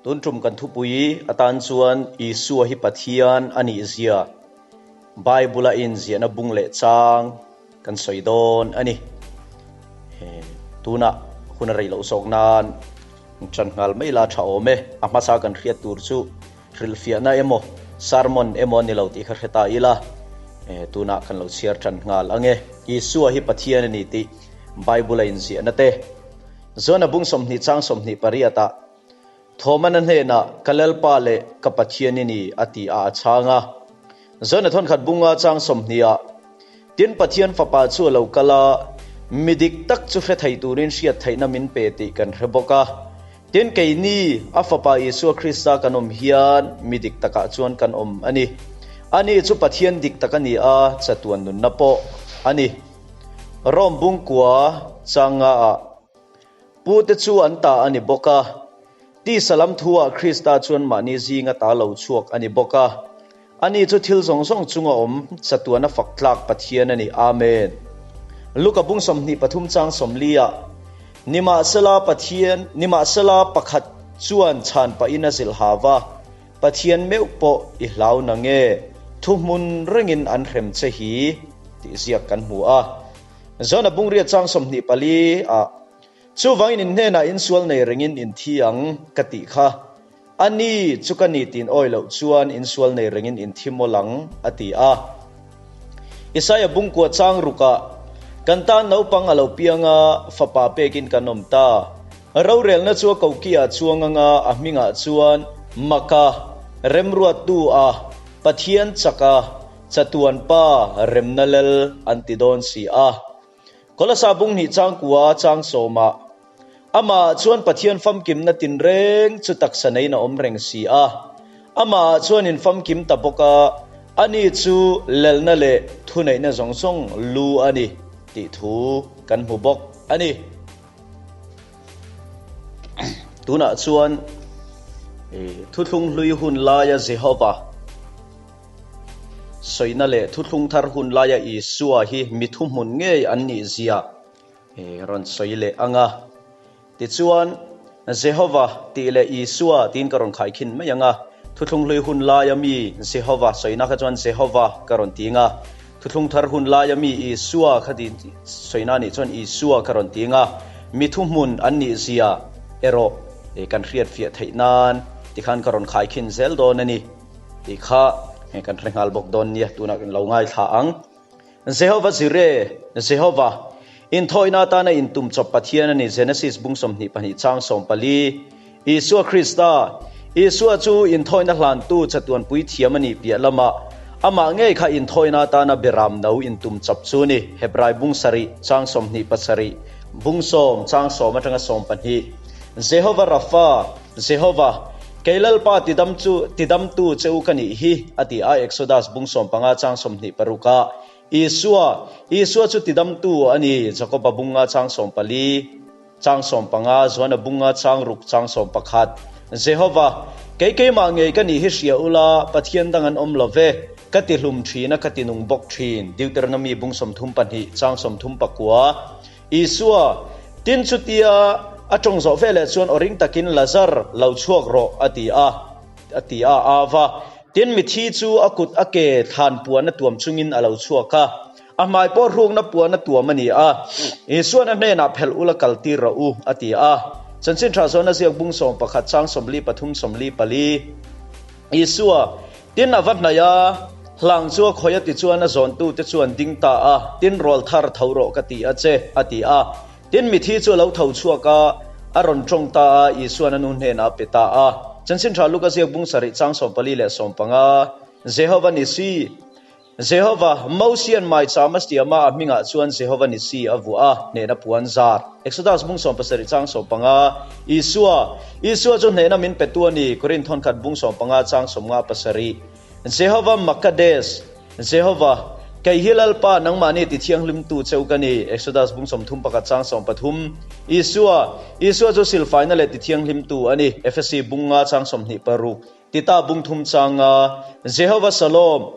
Tun tum kan thupui atan chuan Isua hi Pathian a nih zia Bible a inziahna bung leh chang kan sawi dawn a ni. Tunah hun a rei loh zawk nan tan nghal mai la tha awm e. A hmasa kan hriat tur chu hrilhfiahna emaw sermon emaw a ni lo tih kha hre ta ila tunah kan lo chhiar tan nghal ang e. Isua hi Pathian a ni tih Bible a inziahna te Zona bung 20 chang 28 ah Thawmana hnenah, Ka Lalpa leh ka Pathian i ni, a ti a, a chhang a. Zona thawnkhat bunga chang 20 ah, Tin, Pathian Fapa chu a lo kal a, mi dik tak chu hre thei turin hriat theihna min pe tih kan hre bawk a. Tin, keini, a Fapa Isua Krista kan awm hian mi dik takah chuan kan awm a ni. Ani chu Pathian dik tak a ni a, chatuan nunna pawh a ni. Rom bungkua chang nga ah. Pute chu an ta a ni bawk a, tisa lam thuah Krista chuan mahni zinga ta lo chhuak a ni bawk a. Ani chu thil zawng zawng chunga awm chatuana fak tlak Pathian a ni. Amen. Luka bung 23 chang 40 ah, Nimahsela Pathian, nimahsela pakhat chuan chhan pahin a zilh ha va, Pathian meuh pawh i hlau na nge, thuhmun rengin an hrem che hi, tih ziak kan hmu a. Zona bungriat chang 24 ah, Chuvangin in hnenah insual nei rengin in thi ang, ka tih kha. A ni, chu ka ni tiin awi loh chuan insual nei rengin in thi mawl ang, a ti a. Isaia bungkua chang rukah, Kan tan naupang a lo piang a, fapa pekin kan awm ta. Rorelna chu a kokiah chuang anga a hmingah chuan Maka, Remruattu a, Pathian chaka, Chatuan Pa remna lel an ti dawn si a. Kolasa bung hnih changkua chang sawmah, Amah chuan Pathian famkimna tinreng chu taksa neiin a awm reng si a. Amah chuan in famkim ta bawk a, ani chu lelna leh thuneihna zawng zawng lu a ni tih thu kan hmu bawk a ni. Tunah chuan thuthlung hlui hun laia Jehova, Sawina leh thuthlung thar hun laia Isua hi mi thuhmun ngei an nih zia rawn sawi leh ang a. Tichuan, Jehova tih leh Isua tiin ka rawn khaikhin mai ang a. Thuthlung hlui hun laia mi Jehova sawina kha chuan Jehova ka rawn ti ang a. Thuthlung thar hun laia mi Isua kha ti sawina nih chuan Isua ka rawn ti ang a. Mi thuhmun an nih zia erawh kan hriatfiah theih nan tikhan ka rawn khaikhin zel dawn a ni. Tih kha kan hre nghal bawk dawn nia, tunah kan lo ngaithla ang. Jehova Jireh, Jehova, inthawihna atana intum chawp Pathian a ni, Genesis bung 22 chang 14. Isua Krista, Isua chu inthawihna hlantu chatuanpui thiam a nih piah lamah, amah ngei kha inthawihna atana beram no intum chawp chu a ni, Hebrai bung 7 chang 27, bung 10 chang 10 atanga 12. Jehova Rapha, Jehova, kei Lalpa tidam chu tidamtu che u ka nih hi, a ti a, Exodus bung 15 chang 26 ah. Isua, Isua chu tidamtu a ni, Jakoba bunga chang 14, chang 15, Johana bunga chang 6 chang 11. Jehova, kei keimah ngei ka nih hi hria ula, Pathian dang an awm lo ve, ka ti hlum thin a, ka ti nung bawk thin, Deuteronomy bung 32 chang 39. Isua, Tin chutia a tawng zawh veleh chuan aw ring takin Lazar, lo chhuak rawh, a ti a, a ti a, a va. Tin mithi chu a kut a ke thlan puan a tuam chungin a lo chhuak a, a hmai pawh hrukna puan a tuam a ni a. Isuan a hnenah phelh ula kal tir rawh u, a ti a. Chanchin tha zawn a ziak bung 11 chang 43 44. Isua, Tin a va hnaih a, hlang chu a khawih a ti chuan a zawntute chu an ding ta a, Tin rual thar tho rawh ka ti a che, a ti a. Tin mithi chu a lo tho chhuak a, a rawn tawng ta a, Isua'n a nu hnenah a pe ta a. Chanchin tha Luka ziak bung sarih chang 14 leh 15, Jehova Nisi. Jehova, Mosia'n maicham a siam a, a hmingah chuan Jehova Nisi a vuah a, hnehna puan zar. Exodus bung 17 chang 15, Isua, Isua chu hnehna min petu a ni, Korinth thawnkhat bung 15 chang 57. Jehova Makades, Jehova, kei hi Lalpa nangmahni tithianghlimtu cheu ka ni, Exodus bung 31 chang 13. Isua, Isua chu silfaina leh tithianghlimtu a ni, Efesi bung 5 chang 26. Tita bung thum changa Jehova Shalom,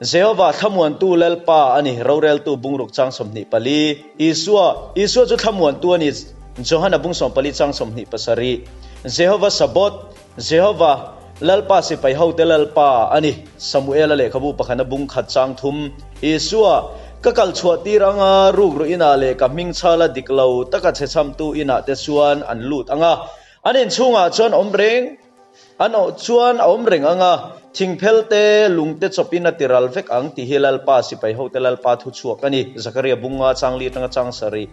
Jehova thlamuantu Lalpa a ni, roreltu bungruk chang 24. Isua, Isua chu thlamuantu a ni, Johana bung 14 chang 27. Jehova Sabaoth, Jehova, Lalpa sipai hote Lalpa a ni. Samuela lehkhabu pakhana bung khat chang thum. Isua, Ka kal chhuah tir anga rukru inah leh ka hming chhala dik lo taka chhechhamtu inah te chuan an lut ang a, an inchhungah chuan awm reng an chuan a awm reng ang a, thingphel te, lung te chawpin a tiral vek ang tih hi Lalpa sipai hote Lalpa thu chhuak a ni. Zakaria bunga chang li atanga chang sarih.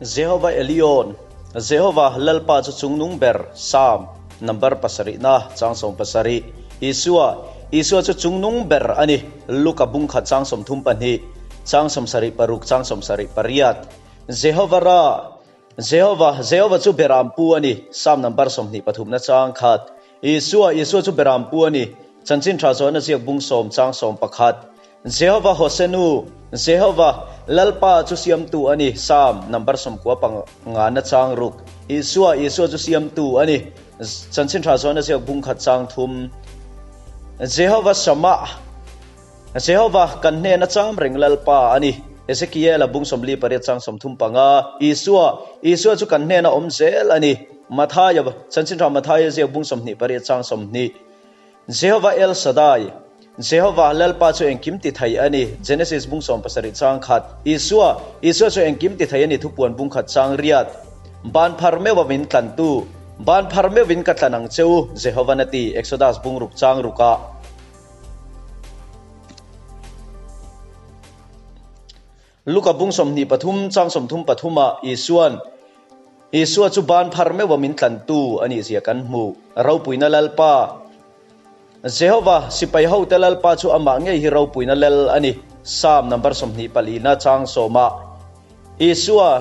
Jehova Elyon, Jehova, Lalpa chu chungnung ber, Salm, number pasarihna, chang 70. Isua, Isua chu chungnung ber a ni, Luka bungkhat chang 32, chang 76, chang 78. Jehova Ra, Jehova, Jehova chu Beram pu a ni, Salm number 23 na chang khat. Isua, Isua chu Beram pu a ni, Chanchin Tha Zawhna ziak bung sawm chang 11. Jehova Hosenu, Jehova, Lalpa chu siamtu a ni, Salm, number 90 pangana chang ruk. Isua, Isua chu siamtu a ni, Chanchin Tha Zawhna ziak bung khat chang thum. Jehova Shammah, Jehova, kan hnena cham reng Lalpa a ni, Ezekiela bung 48 chang 35. Isua, Isua chu kan hnena awm zel a ni, Mathaia, Chanchin Tha Mathaia ziak bung 28 chang 20. Jehova El Shaddai, Jehova, Lalpa chu engkim ti thei a ni, Genesis bung 17 chang khat. Isua, Isua chu engkim ti thei a ni thupuan bung khat chang riat. Ban phar meuh a min tlantu, ban phar meuhin ka tlan ang che u, Jehovan a ti, Exodus bung ruk chang rukah. Luka bung 23 chang 33 ah Isuan, Isua chu ban phar meuh a min tlantu a nih zia kan hmu. Ropuina Lalpa, Jehova, sipai hote Lalpa chu amah ngei hi ropuina lel a ni. Salm number 24 na chang sawmah Isua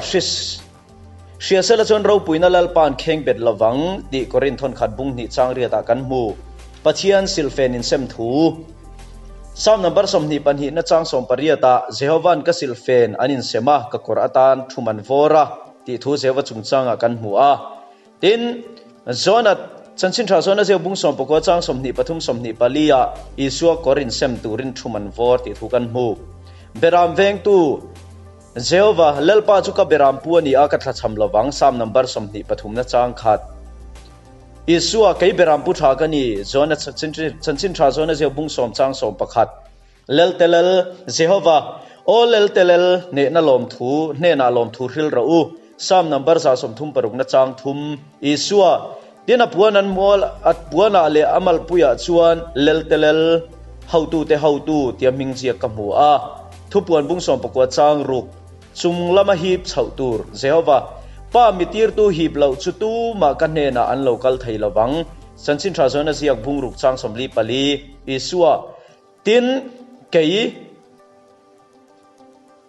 hriasela chuan ropuina Lalpa'n kheng bet lovang tih Korinth thawnkhat bung hnih chang riatah kan hmu. Pathian silhfen insem thu. Salm number 22 na chang 18 ah Jehova'n ka silhfen an insem a, ka kawr atan thu man vawr a tih thu Jehova chungchangah kan hmu a. Tin, John-a Chanchin Tha John-a ziak bung 19 chang 23 24 ah Isua kawr insem turin thu man vawr tih thu kan hmu. Beram vengtu Jehova, Lalpa chu ka beram pu a ni a, ka thlachham lovang, Salm number 23 na chang khat. Isua, kei beram pu tha ka ni, John-a Chanchin Tha John-a ziak bung sawm chang 11. Lel te lel, Jehova, Aw lel te lel, hnehna lawmthu, hnenah lawmthu hril rawh u, Salm number 136 na chang thum. Isua, Tin a puan an mual, a puanah leh a malpuiah chuan lel te lel, hotute hotu tia hming ziak ka hmu a. Thupuan bung 19 chang ruk, chung lama hip chhoh tur, Jehova, Pa mi tirtu hip loh chu tumah ka hnenah an lo kal thei lovang, Chanchin Tha Zawna ziak bung ruk chang 44, Isua, Tin, kei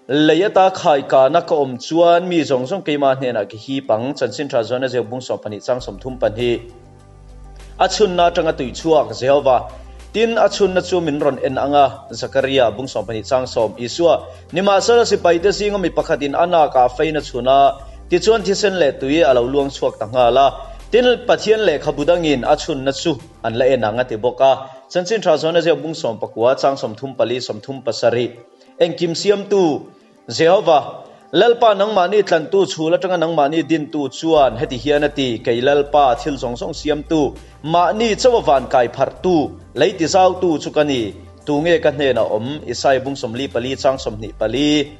lei ata khai kana ka awm chuan mi zawng zawng keimah hnenah ka hip ang, Chanchin Tha Zawna ziak bung 12 chang 32. A chhunna atanga tui chhuak, Jehova. Tin, a chhunna chu min rawn en ang a, Zakaria, bung 12 chang sawm, Isua, Nimahsela sipaite zinga mi pakhatin a nakah fein a chhun a, tichuan thisen leh tui a lo luang chhuak ta nghal a. Tin, Pathian lehkhabu dangin a chhunna chu an la en ang a ti bawk a. Chanchin Tha Zawna ziak bung 19 chang 34 37. Engkim siamtu, Jehova, Lalpa nangmahni tlantu chhul atanga nangmahni dintu chuan heti hian a ti, Kei Lalpa, thil zawng zawng siamtu, mahni chauha van kai pharhtu, lei tizautu chu ka ni. Tunge ka hnenah awm? Isaia bung 44 chang 24.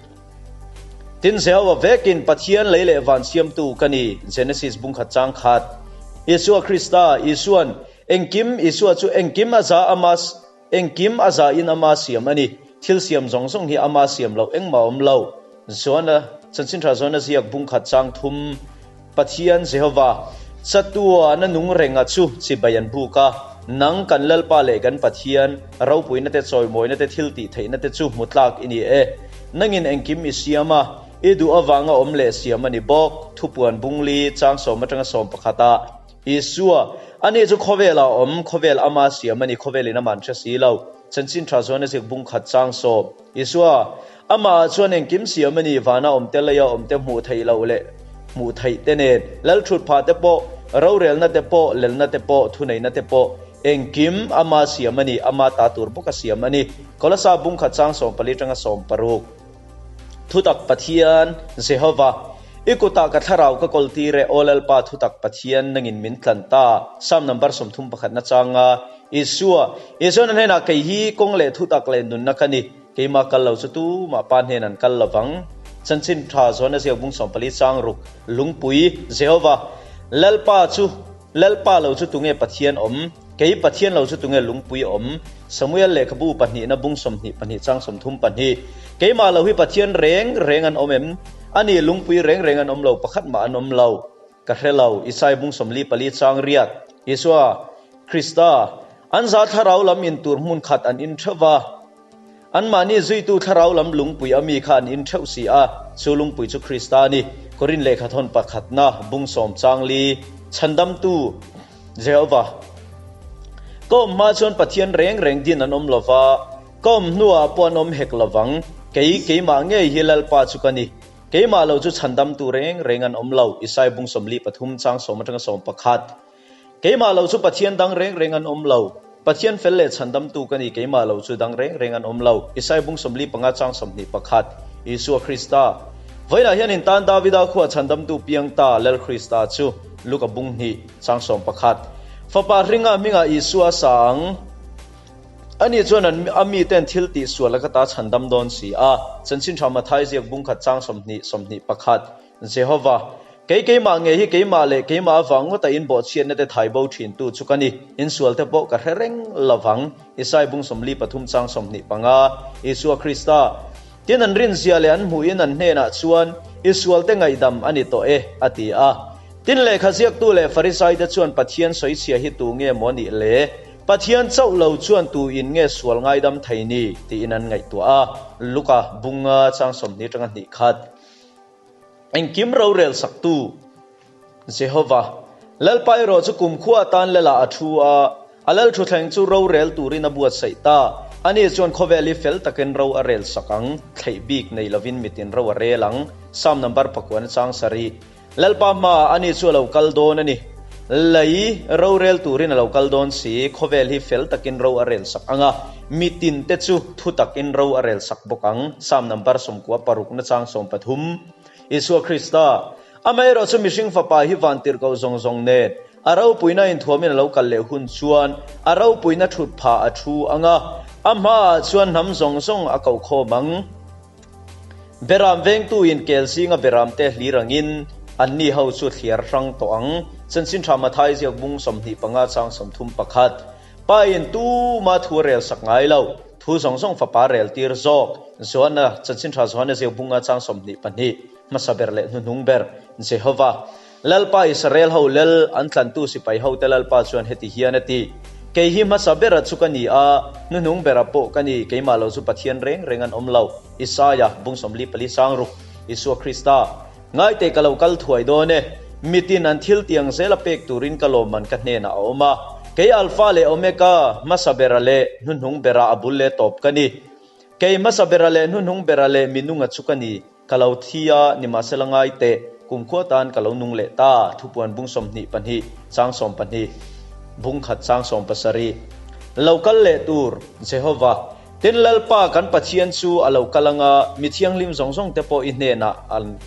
Tin, Jehova vekin Pathian lei leh van siamtu ka ni, Genesis bung khat chang khat. Isua Krista, Isuan, engkim, Isua chu engkim a za ama Engkim a zahin ama siam a ni. Thil siam zawng zawng hi ama siam loh engmah a awm lo. Johana, Chanchin Tha Johana ziak bung khat chang thum, Pathian Jehova, chatuana nung renga chu chibai an buk a, Nang kan Lalpa leh kan Pathian, ropuina te chawimawina te thil tih theihna te chu hmu tlak i ni e. Nangin engkim i siam a, i duh avanga awm leh siam a ni bawk. Thupuan bung li chang sawm atanga sawm pakhatah Isua, Ani chu khawvelah a awm, khawvel ama siam a ni, khawvelin ama an hre si lo. Chanchin tha chuan a zik bung khat chang sawm. Isua, Amah ah chuan engkim siam a ni, vana awm te, leia awm te, hmuh theih loh leh hmuh theih te nen, lalthut phah te pawh, rorelna te pawh, lelna te pawh, thuneihna te pawh, engkim ama siam a ni, ama ta tur bawka siam a ni. Kolasa bung khat chang 14 tanga 16. Thutak Pathian, Jehova. I kutah ka thlarau ka kawltir e, Aw Lalpa thutak Pathian, nangin min tlan ta. Psalm number 30 pakhatna changa Isua, Isuan a hnenah kei hi kawng leh thutak leh nunna ka ni, keimah kal lo chu tumah Pa hnen an kal lovang. Chanchin tha zawn a ziak bung 14 chang ruk, Lungpui, Jehova, Lalpa chu Lalpa lo chu tunge Pathian awm? Kei Pathian lo chu tunge lungpui awm? Samuel lehkhabu pahnihna bung 22 chang 34. Keimah lo hi Pathian reng reng an awm em? Ani lungpui reng reng an awm lo, pakhat mah an awm lo. Ka hre lo, Isai bung 44 chang riat. Isua, Krista, an za thlarau lam in tur hmun khat an in theuh va. Anmahni zuitu thlarau lam lungpui a mi kha an in theuh si a, chu lungpui chu Krista a ni. Korin lehkhathawn pakhatna, bung sawm chang li, Chhandamtu, Jehova. Ka awm hma chuan Pathian reng reng din an awm lo va, ka awm hnuah pawh an awm hek lo vang. Kei, keimah ngei hi Lalpa chu ka ni. Keimah lo chu chhandamtu reng reng an awm lo, Isai bung 43 chang sawm atanga 11. Keimah lo chu Pathian dang reng reng an awm lo. Pathian fel leh chhandamtu ka ni, keimah lo chu dang reng reng an awm lo. Isai bung 45 chang 21. Isua Krista. Vawiinah hian in tan Davida khuaa chhandamtu piang ta Lal Krista chu Luka bung hnih chang 11. Fapa hringa hmingah Isua a sa ang. Ani chuan an a miten thil tih sual a ka ta chhandam dawn si a. Chanchin tha Mathai ziak bung khat chang 20 21. Jehova, kei keimah nge hi keimah leh keimah avang ngawta in bawhchhiatna te thai bo thintu chu ka ni, in sual te pawh ka hre reng lovang. Isai bung 43 chang 25, Isua Krista, Tin an rinzia leh an hmuhin an hnenah chuan, I sual te ngaihdam a ni tawh e, a ti a. Tin lehkha ziaktu leh Farisai te chuan Pathian sawichhia hi tu nge maw nih le? Pathian chauh lo chuan tu in nge sual ngaidam thei ni? tiin an ngaihtuah a. Luka bunga chang 20 atanga hnih khat. Engkim rorel saktu Jehova, Lalpa erawh chu kumkhua atan Lelah a thu a, a Lal thuthleng chu rorel turin a buatsaih ta. Ani chuan khawvel hi fel takin ro a rel sak ang, thleih bik nei lovin mitin ro a rel ang. Psalm number pakuan chang sarih. Lalpa hmaah ani chu a lo kal dawn a ni. Lei rorel turin a lo kal dawn si, khawvel hi fel takin ro a rel sak ang a, mitin te chu thu takin ro a rel sak bawk ang, Psalm number 96 na chang 13. Isua Krista, Amaherawh chu mihring fapa hi vantirhkoh zawng zawng nen a ropuina inthuamin a lo kal leh hun chuan a ropuina thut phah a thu ang a, a hmaah chuan hnam zawng zawng a kokhawm ang. Beram vengtuin kel zinga beramte hlir angin anni ho chu thliar hrang tawh ang. Chanchin tha Mathai ziak bung 25 chang 31. Pa in tuma thu a rel sak ngai lo, thu zawng zawng fapa rel tir zawk. Joana, Chanchin tha Joana ziak bunga chang 22, hmasa ber leh hnuhnung ber, Jehova. Lalpa Israel ho lel an tlantu sipai hote Lalpa chuan heti hian a ti, Kei hi hmasa bera chu ka ni a, hnuhnung bera pawh ka ni, keimah lo chu Pathian reng reng an awm lo. Isaia, bung 44 sang ruk, Isua Krista, Ngaite ka lo kal thuai dawn e, mitin an thil tiang zela pek turin ka lawmman ka hnenah a awm a. Kei Alpha leh Omega, hmasa bera leh hnuhnung bera a bul leh tawp ka ni. Kei hmasa bera leh hnuhnung bera leh minunga chu ka ni. Ka lo thi a, nimahsela ngai teh, kumkhua tan ka lo nung leh ta, thupuan bung 22, chang 12, bung khat chang 17. Lo kal leh tur, Jehova, tin Lalpa kan Pathian chu a lo kal anga, mi thianghlim zawng zawng te pawh i hnenah an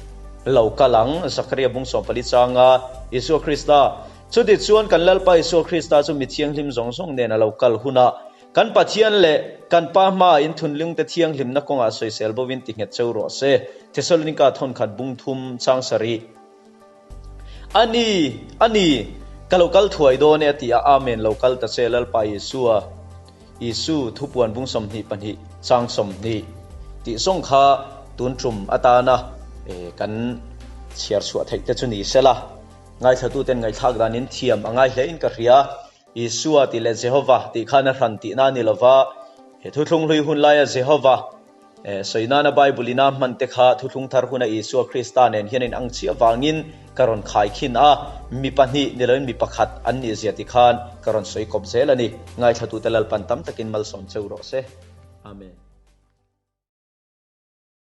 lo kal ang, Zakaria bung 14 changa Isua Krista. Chutichuan kan Lalpa Isua Krista chu mi thianghlim zawng zawng nen a lo kal hunah, Kan Pathian leh kan Pa hmaah in thunlungte thianghlimna kawngah sawisel bovin ti nghet cheu rawh se. Thesalonika thawnkhat bung thum chang sarih. A ni, a ni, ka lo kal thuai dawn e a ti a, Amen, lo kal ta che Lalpa Isua, Isu, thupuan bung 22 chang 20 tih zawng kha tun tum atana kan chhiar chhuah theih te chu ni sela. Ngaithlatuten ngaihthlak danin thiam a ngai hle in ka hria. Isua tih leh Jehova tih khan a hran tihna a ni lo va, he thuthlung hlui hun laia Jehova sawi nana Bible ina hman te kha thuthlung thar huna Isua Krista nen hian in ang chiah vangin ka rawn khai khin a, mi pahnih ni loin mi pakhat an nih zia ti khan ka rawn sawi kawp zel a ni. Ngaithlatute Lalpan tam takin malsawm cheu rawh se. Amen.